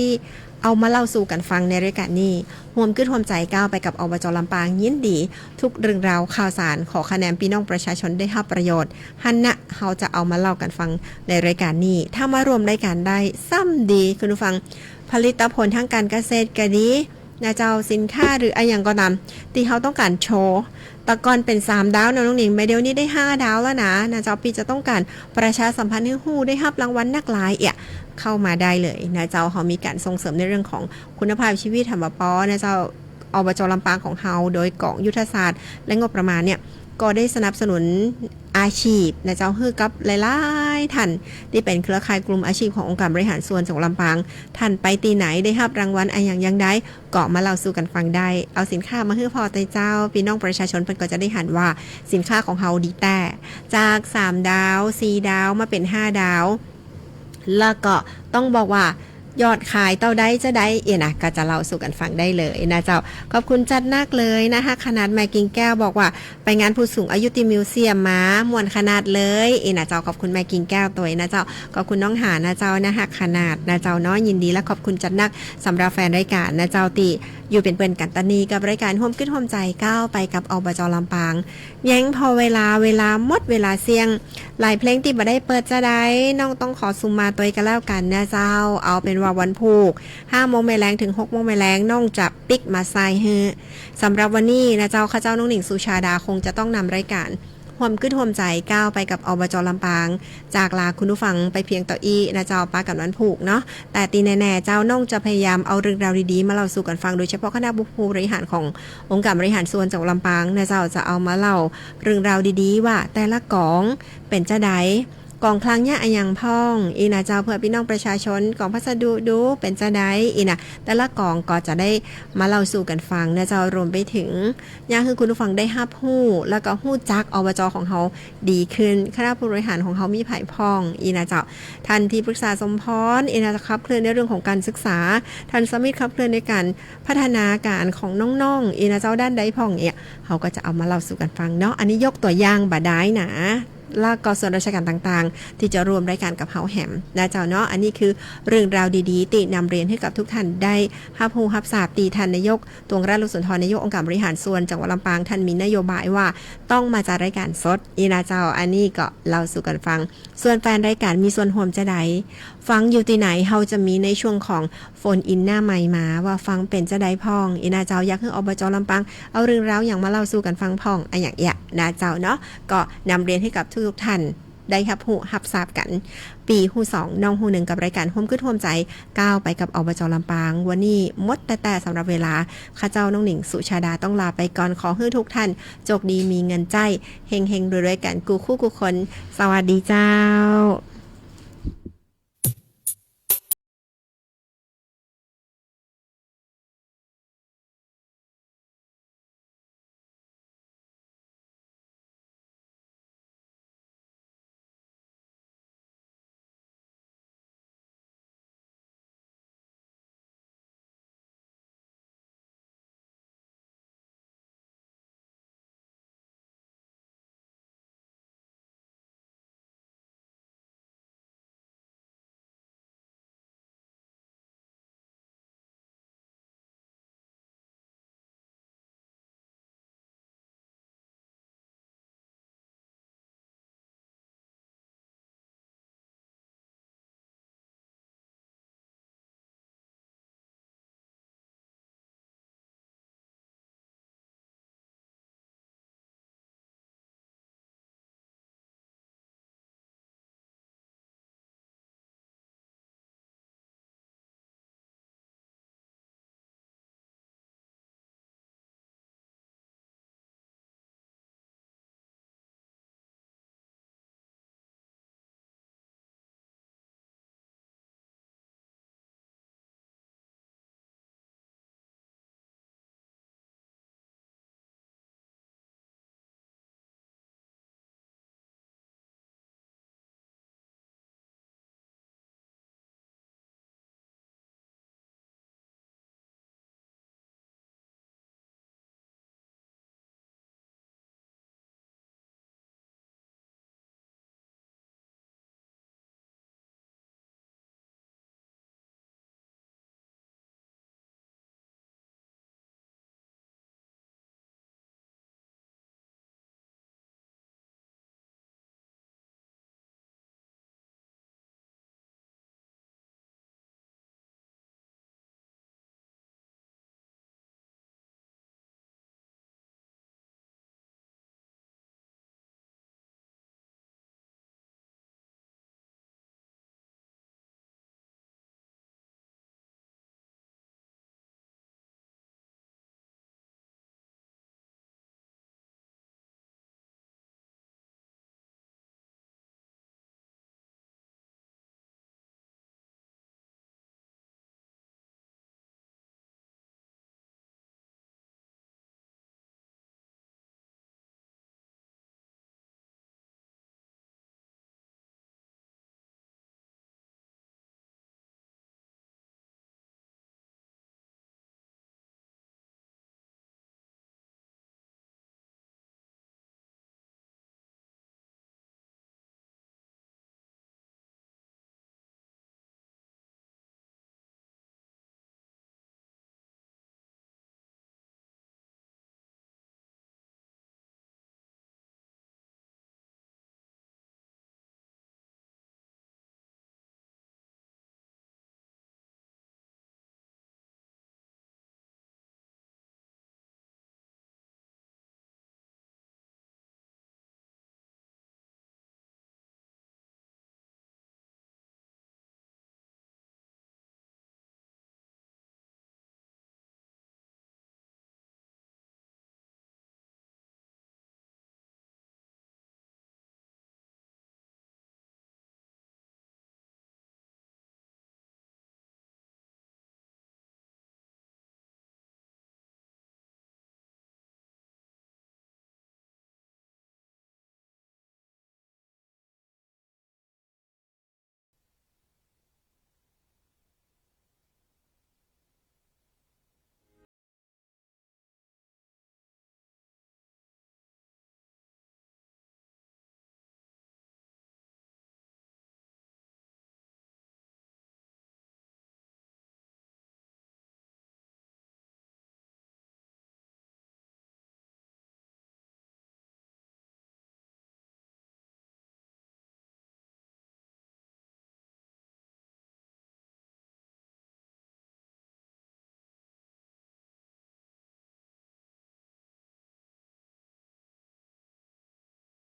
เอามาเล่าสู่กั๋นฟังในรายการนี้ ฮ่วมกึ๊ดฮ่วมใจ๋ก้าวไปกับ อบจ ลำปาง ยินดี ทุกเรื่องราวข่าวสาร ขอคะแนนปี้น้องประชาชนได้ฮับประโยชน์ หั้นนะ เฮาจะเอามาเล่ากั๋นฟังในรายการนี้ ถ้ามาร่วมรายการได้ ซ้ำดี คุณผู้ฟัง ผลิตผลทางการเกษตรก็ดีนะเจ้า สินค้าหรืออะหยังก็ต๋าม ตี้เฮาต้องก๋านโชว์ แต่ก่อนเป๋นสามดาวเนาะน้องหนิง บ่าเดี่ยวนี้ได้ห้าดาวแล้วนะ นะเจ้า ปี้จะต้องก๋านประชาสัมพันธ์หื้อฮู้ได้ฮับรางวัลนักหลายเอี้ย เข้ามาได้เลยนะเจ้า เฮามีก๋านส่งเสริมในเรื่องของคุณภาพชีวิต ถามว่าปอนะเจ้า อบจ.ลำปางของเฮา โดยก๋องยุทธศาสตร์และงบประมาณเนี่ย ก็ได้สนับสนุนอาชีพนะเจ้า หื้อกับหลายๆ ท่าน ตี้เป๋นเครือข่ายกลุ่มอาชีพขององค์การบริหารส่วนจังหวัดลำปาง ท่านไปตี้ไหนได้ฮับรางวัลอะหยังอย่างใด ก็มาเล่าสู่กั๋นฟังได้ เอาสินค้ามาหื้อผ่อเต๊อะเจ้า ปี้น้องประชาชนเปิ้นก็จะได้หันว่าสินค้าของเฮาดีแต๊ จากสามดาว สี่ดาว มาเป๋นห้าดาว แล้วก็ต้องบอกว่ายอดขายเต้าใดจะใดเอี้ยนะ ก็จะเล่าสู่กั๋นฟังได้เลยนะเจ้า ขอบคุณจัดนักเลย น่าฮักขนาด แม่กิ่งแก้วบอกว่า ไปงานผู้สูงอายุตี้มิวเซียมมา ม่วนขนาดเลย เอี้ยนะเจ้า ขอบคุณแม่กิ่งแก้วตวยนะเจ้า ขอบคุณน้องหานะเจ้า น่าฮักขนาดนะเจ้าเนาะ ยินดีและขอบคุณจัดนัก สำหรับแฟนรายก๋านนะเจ้า ตี้อยู่เป๋นเปื้อนกั๋นตอนนี้กับรายก๋านฮ่วมกึ๊ดฮ่วมใจ๋ก้าวไปกับ อบจ.ลำปาง ยังผ่อเวลา เวลาหมด เวลาเสี้ยง หลายเพลงตี้บ่ได้เปิดจะใด น้องต้องขอซูมมาตวยก็แล้วกั๋นนะเจ้า เอาเป๋นว่าวันพูก ห้าโมงแม่แลงเถิง หกโมงแม่แลง น้องจะปิ๊กมาใส่หื้อ สำหรับวันนี้นะเจ้า ข้าเจ้าน้องหนิงสุชาดาคงจะต้องนำรายก๋าน ฮ่วมกึ๊ดฮ่วมใจ๋ก้าวไปกับ อบจ.ลำปาง จากลาคุณผู้ฟังไปเพียงเต้าอี้นะเจ้า ปะกั๋นวันพูกเนาะ แต่ตี้แน่ๆ เจ้า น้องจะพยายามเอาเรื่องราวดีๆ มาเล่าสู่กั๋นฟัง โดยเฉพาะคณะผู้บริหารขององค์การบริหารส่วนจังหวัดลำปางนะเจ้า จะเอามาเล่าเรื่องราวดีๆ ว่าแต่ละก๋องเป๋นจะใด ก๋องคลังเยียะอะหยังพ่อง เอี้ยนะเจ้า เปื้อปี้น้องประชาชน ก๋องพัสดุดูเป๋นจะใด เอี้ยนะ แต่ละก๋องก็จะได้มาเล่าสู่กั๋นฟังนะเจ้า รวมไปเถิง อยากหื้อคุณผู้ฟังได้ฮับฮู้ แล้วก็ฮู้จัก อบจ.ของเฮาดีขึ้น คณะผู้บริหารของเฮามีใผพ่อง เอี้ยนะเจ้า ท่านตี้ปรึกษาสมพร เอี้ยนะเจ้า ขับเคลื่อนในเรื่องของก๋านศึกษา ท่านสมิทธิ์ขับเคลื่อนในก๋านพัฒนาก๋านของน้องๆ เอี้ยนะเจ้า ด้านใดพ่องเนี่ย เฮาก็จะเอามาเล่าสู่กั๋นฟังเนาะ อันนี้ยกตั๋วอย่างบ่ดายนะ แล้วก็ส่วนราชก๋านต่างๆ ตี้จะร่วมรายก๋านกับเฮาแหมนะเจ้าเนาะ อันนี้คือเรื่องราวดีๆ ตี้นำเรียนหื้อกับทุกท่านได้ฮับฮู้ฮับทราบ ตี้ท่านนายก ตวงรัตน์ ลุงสุนทร นายกองค์การบริหารส่วนจังหวัดลำปาง ท่านมีนโยบายว่าต้องมาจัดรายก๋านสด เอี้ยนะเจ้า อันนี้ก็เล่าสู่กั๋นฟัง ส่วนแฟนรายก๋านมีส่วนฮ่วมจะใด ฟังอยู่ตี้ไหน เฮาจะมีในช่วงของโฟนอินหน้าไมค์มา ว่าฟังเป๋นจะใดพ่อง เอี้ยนะเจ้า อยากหื้อ อบจ.ลำปาง เอาเรื่องราวหยังมาเล่าสู่กั๋นฟังพ่อง อะหยังเอี้ยนะเจ้าเนาะ ก็นำเรียนหื้อกับทุกๆ ท่าน ได้ฮับฮู้ฮับทราบกั๋น ปี้ฮู้สอง น้องฮู้หนึ่ง กับรายก๋านฮ่วมกึ๊ดฮ่วมใจ๋ก้าวไปกับ อบจ.ลำปาง วันนี้หมดแต๊ๆ สำหรับเวลา ข้าเจ้าน้องหนิงสุชาดาต้องลาไปก่อน ขอหื้อทุกท่านโจคดีมีเงินใจ๊ เฮงๆ รวยๆ กั๋นกู้คู่กู้คน สวัสดีเจ้า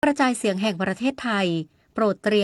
กระจายเสียงแห่งประเทศไทย โปรดเตรียม